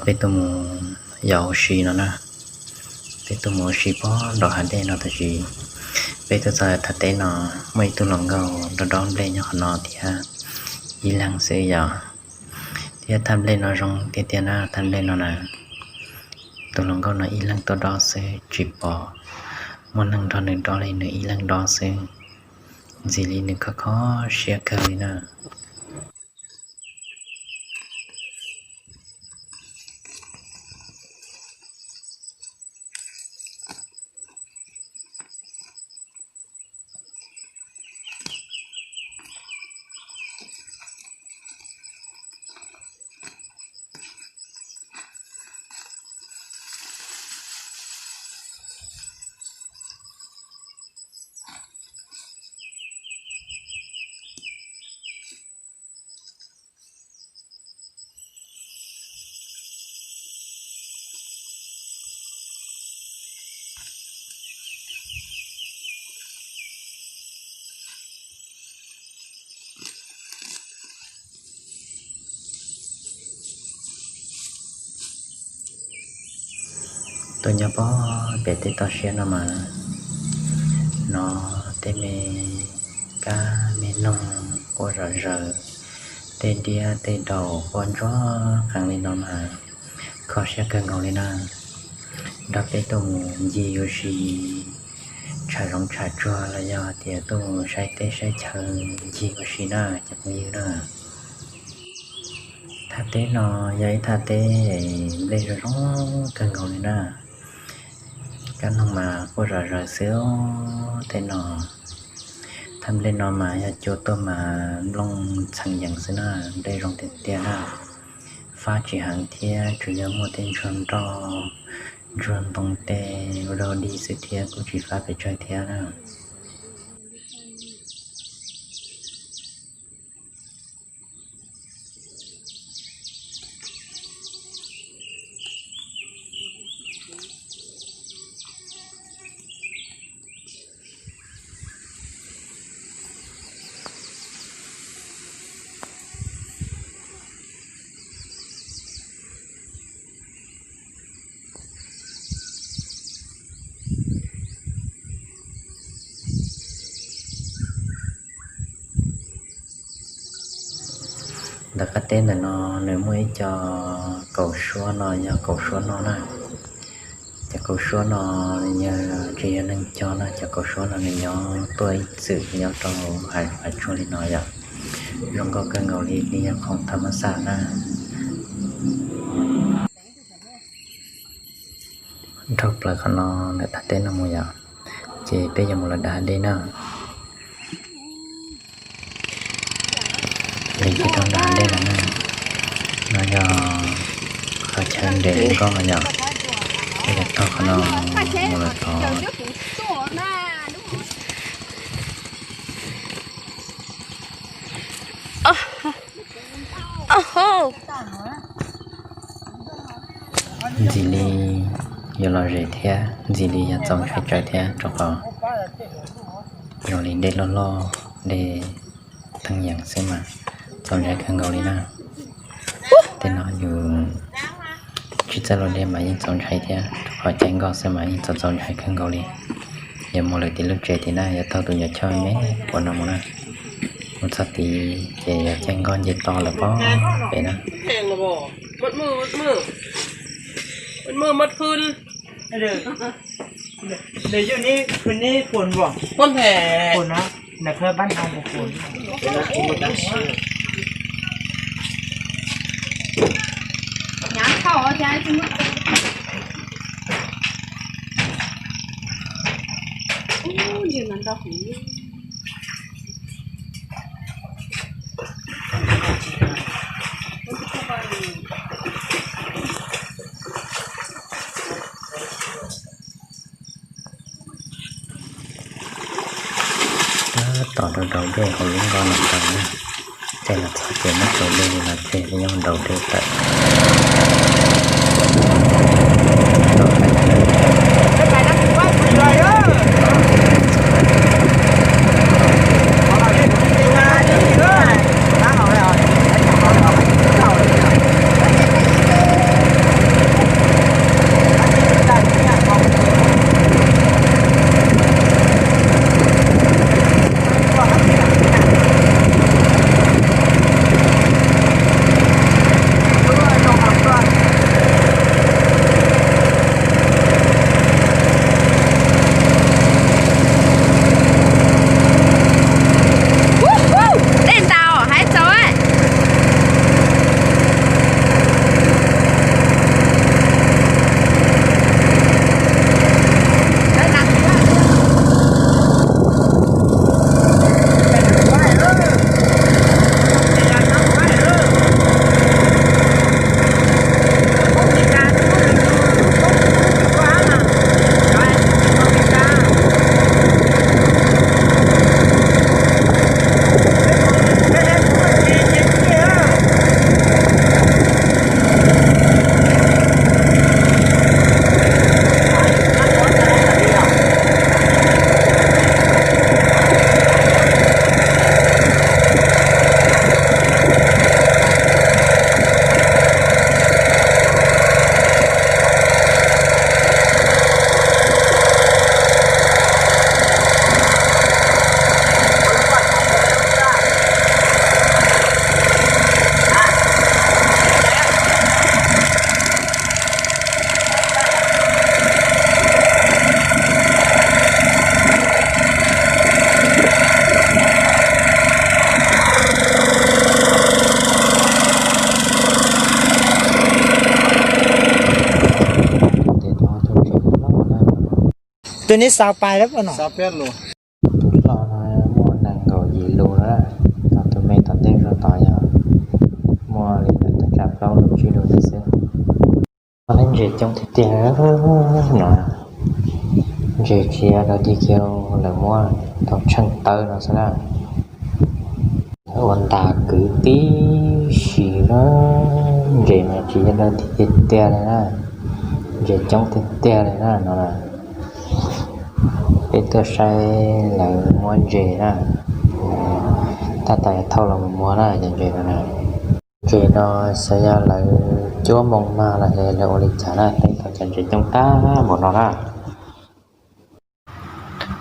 Peb tuaj mus yos ua si no na. Peb tuaj mus ua si puag nram hav dej no tab sis peb tuaj txog thaj teb no, muaj ib tug hluas nkauj dob dob nplej nyob qhov no thiab, ib leeg xwb yom. Thiab thaj nplej no zoo tiag tiag na, thaj nplej no na, tus hluas nkauj no ib leeg tuaj dob xwb, tsis pom muaj neeg nrog nws dob li, nws ib leeg dob xwb. Ntxim li nws kho kho siab kawg li na. Tuaj nyob puag pem tej toj siab no mas, no tej me kab me noog quaj zom zaws, tej diab tej daus quaj ntsuag qees li no mas kho siab kawg nkaus li na. Nrog peb tuaj mus ncig ua si tsham zoov tsham tsuag los yog tias tuaj mus saib teb saib chaw ncig ua si na cov phooj ywg na. Thaj teb no yog ib thaj teb nplej zoo zoo kawg nkaus li na. Kab noog mas quaj zom zaws xwb tej no. Thaj nplej no mas yog cua tuaj mas nplooj txheem yees xwb na, nplej zoo tiag tiag na. Fab tsis heev thiab tsuas yog muaj tej ntsuag nroj, ntsuag ntoo tej ua dog dig xwb thiab kuj tsis fab pes tsawg thiab na. Ntawm qab teb ntawm no nws muaj ib co kaum suab no yog kaum suab no na. Cov kaum suab no nws tsis yog neeg cog na, cov kaum suab no nws nyob tuaj ib txwm nyob rau hav tsua li no yom. Zoo nkauj kawg nkaus li, nws yog khoom tham mas xaj na. Dhau plaws qhov no ntawm thaj teb no mus yom, ces peb yuav mus lawm dab dej na. Nws ces rau nram dej no na, no yog qhov chaw nres nkoj yom, peb yuav taug qhov no mus lawm tod. Ntxim li yuav lom zem thiab ntxim li yog txaus ntshai tsawv thiab rau qhov zoo li dej loj loj, dej theej yees xwb mas txaus ntshai kawg nkaus li na. Tej no yus tsis txawj luaj dej mas yeej txaus ntshai thiab, rau qhov caij nkoj xwb mas yeej txaus txaus ntshai kawg nkaus li. Yuav mus lawm tim lub tsev tim na, yuav taug tus nyuam choj me me puag no mus na. Mus txog tid ces yuav caij nkoj nce toj lawm pob pem na. Tab tom rau rau dej hauv lub nkoj no tag na. Caij no txog ces muab tsaus dej li no tseg, nyob rau dej tawm. Tus neb xav pais lawm no? Tus hlob no muaj nees nkaum yim lus na, ho tus me tom ntej zog tod yog muaj li ntawm thaj tsam plaub lus tsib lus ntawd xwb. Muaj ntses coob tiag tiag no. Ntses tsis yog dog dig kiag, lawv muab tau tsheej tawb no xwb na. Ua ntas kwv tib si na. Ntses mas tsis yog dog dig tiag tiag li na, ntses coob tiag tiag li na no. Peb tuaj saib lawv muab ntses na, tab tom thauj los mus muag na cov ntses no na. Ntses no xyov yog lawv cuab moo mag los es lawv ua li cas na, teb tau cov ntses coob tag npaum no na.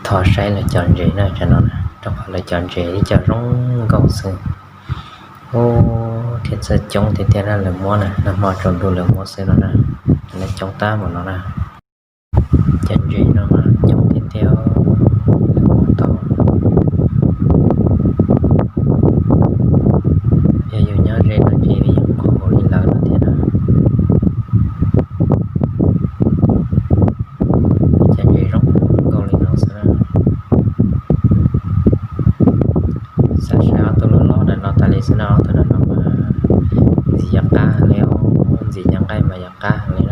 Thov saib lawv cov ntses na, cov no na, rau qhov lawv cov ntses ib co zoo nkaus xwb. Ub, thiab txawj coob tiag tiag na, lawv muab na, nag hmo tsaus ntuj lawv muab xwb no na, lawv coob tag npaum no na. Cov ntses no mas coob tiag tiag, lawv muab tau. Yog yus nyob ze no ces yeej qhuav npaum li lawv no thiab na. Cov ntses zoo nkaus li no xwb na. Xav saib ob tug loj loj ntawm no tas li xwb na, ob tug ntawm no mas ntxim yog qab heev li, ntxim yog nqaij mas yog qab heev li.